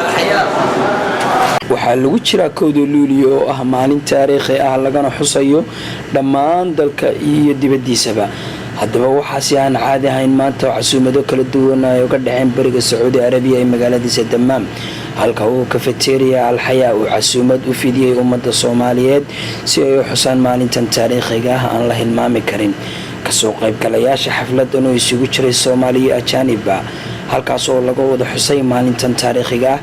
Alxayaa. Waxaa lagu jiraa 1-da Luuliyo oo ah maalin taariikhi ah, lagana xusayo dhammaan dalka iyo dibaddiisaba. Haddaba, waxaasi aan caadi ahayn maanta oo casuumado kala duwan ay uga dhaceen bariga Sacuudi Arabiya ee magaaladiisa Damaam, halka uu Cafeteria Alxayaa uu casuumad u fidiyey ummadda Soomaaliyeed si ay u xusaan maalintan taariikhiga ah aan la hilmaami karin. Kasoo qaybgalayaasha xafladan oo isugu jiray Soomaaliya ajaanibba, halkaas oo laga wada xusay maalintan taariikhiga ah.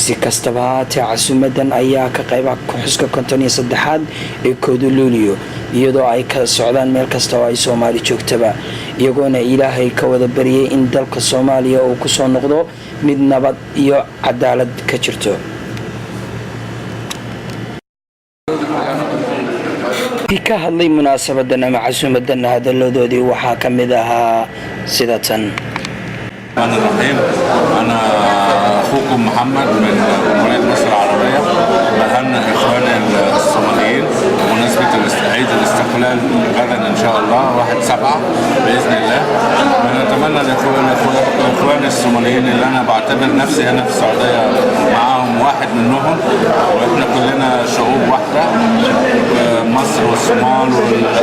Si kastaba haatee, casuumadan ayaa ka qayba xuska 53aad ee 1-da Luuliyo, iyadoo ay ka socdaan meel kasta oo ay Soomaali joogtaba, iyagoona Ilaahay ka wada baryay in dalka Soomaaliya uu kusoo noqdo mid nabad iyo cadaalad ka jirto. Ka hadlay munaasabadan ama casuumadan hadaladoodii waxaa ka mid ahaa sida tan. الرحمن الرحيم. أنا أخوكم محمد من جمهورية مصر العربية، بهنئ إخواني الصوماليين بمناسبة عيد الاستقلال غدا إن شاء الله 1/7 بإذن الله. بنتمنى لإخواني الصوماليين، اللي أنا بعتبر نفسي هنا في السعودية معاهم واحد منهم، وإحنا كلنا شعوب واحدة، مصر والصومال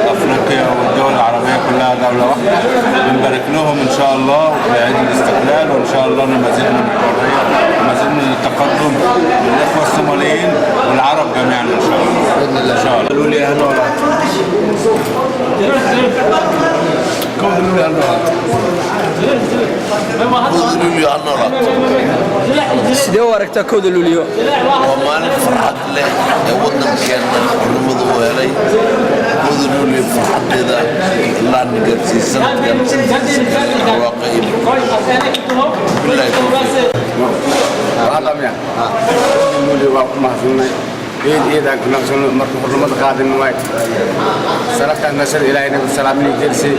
وأفريقيا والدول العربية كلها دولة واحدة. بنبارك لهم إن شاء الله بعيد الاستقلال، وإن شاء الله مزيد من الحرية ومزيد من التقدم للإخوة الصوماليين والعرب جميعا إن شاء الله، بإذن الله إن شاء الله. Luuliyo ha noolaato. 1-da Luuliyo ha noolaato. 1-da Luuliyo ha noolaato. Sidee u aragtaa 1-da Luuliyo? Waa maalin farxad leh ee waddankeenna xornimadu u helay. 1-da Luuliyo farxaddeeda Allaahna gaarsiiyey sanadkan sanadkiisa barwaaqo iyo billahi tawfiiq. Hadda Luuliyo waa ku mahadsanay, eed eedaan ku naqsano. Marka xornimada qaadan waay sanadkaas nasar Ilaahay nabi salaamini gelisay,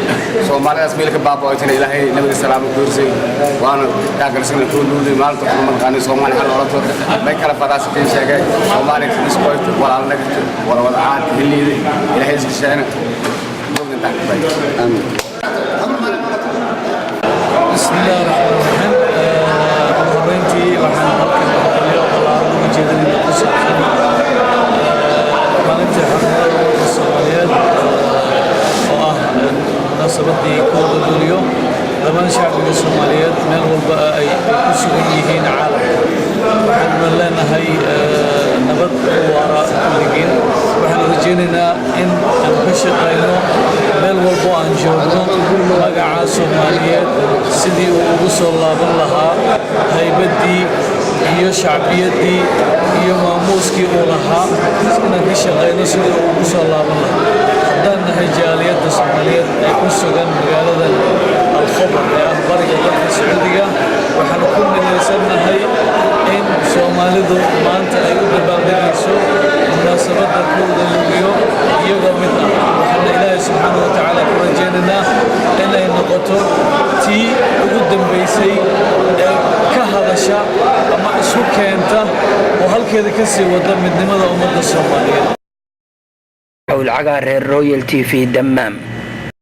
Soomaalidaas meel ka baaba'aytana Ilaahay nabiga salaamo gelisay, waana taageersanay 1-da Luuliyo, maalinta xornimada qaadan. Soomaaliya hal olato may kala fadaasatay sheegay Soomaaliya iskoyto walaalnagto wala wada ahaan heliida Ilaahay iska sheegna. Aamin. بسم الله الرحمن الرحيم. Ugu horreyntii waxaan halkan hambalyo ballaaran uga jeedinaynaa ku saabsan maalintii xornimada ummadda Soomaaliyeed oo ah munaasabadii 1-da Luuliyo, dhammaan shacbiga Soomaaliyeed meel walba ay ku sugan yihiin caalamka. Waxaanuna leenahay nabad u waara kulligiin. Waxaanu rajaynaynaa in aan ka shaqayno meel walbo aan joogno magaca Soomaaliyeed sidii uu ugu soo laaban lahaa haybaddii iyo shacbiyaddii iyo maamuuskii uu lahaa, inaan ka shaqayno sidii uu ugu soo laaban lahaa. Haddaan nahay jaaliyadda Soomaaliyeed ee ku sugan magaalada Alkhobar ee ah bariga dalka Sacuudiga, waxaanu ku midaysannahay in Soomaalidu maanta ay u dabaaldegayso munaasabadda 1-da Luuliyo iyagoo mid ah. Waxaana Ilaahay subxaana wa tacaala ku rajaynaynaa inay noqoto tii ugu dambaysay ee ka hadasha ama isu keenta oo halkeeda ka sii wada midnimada ummadda Soomaaliyeed. Howlcagaa reer Royal TV, Damaam.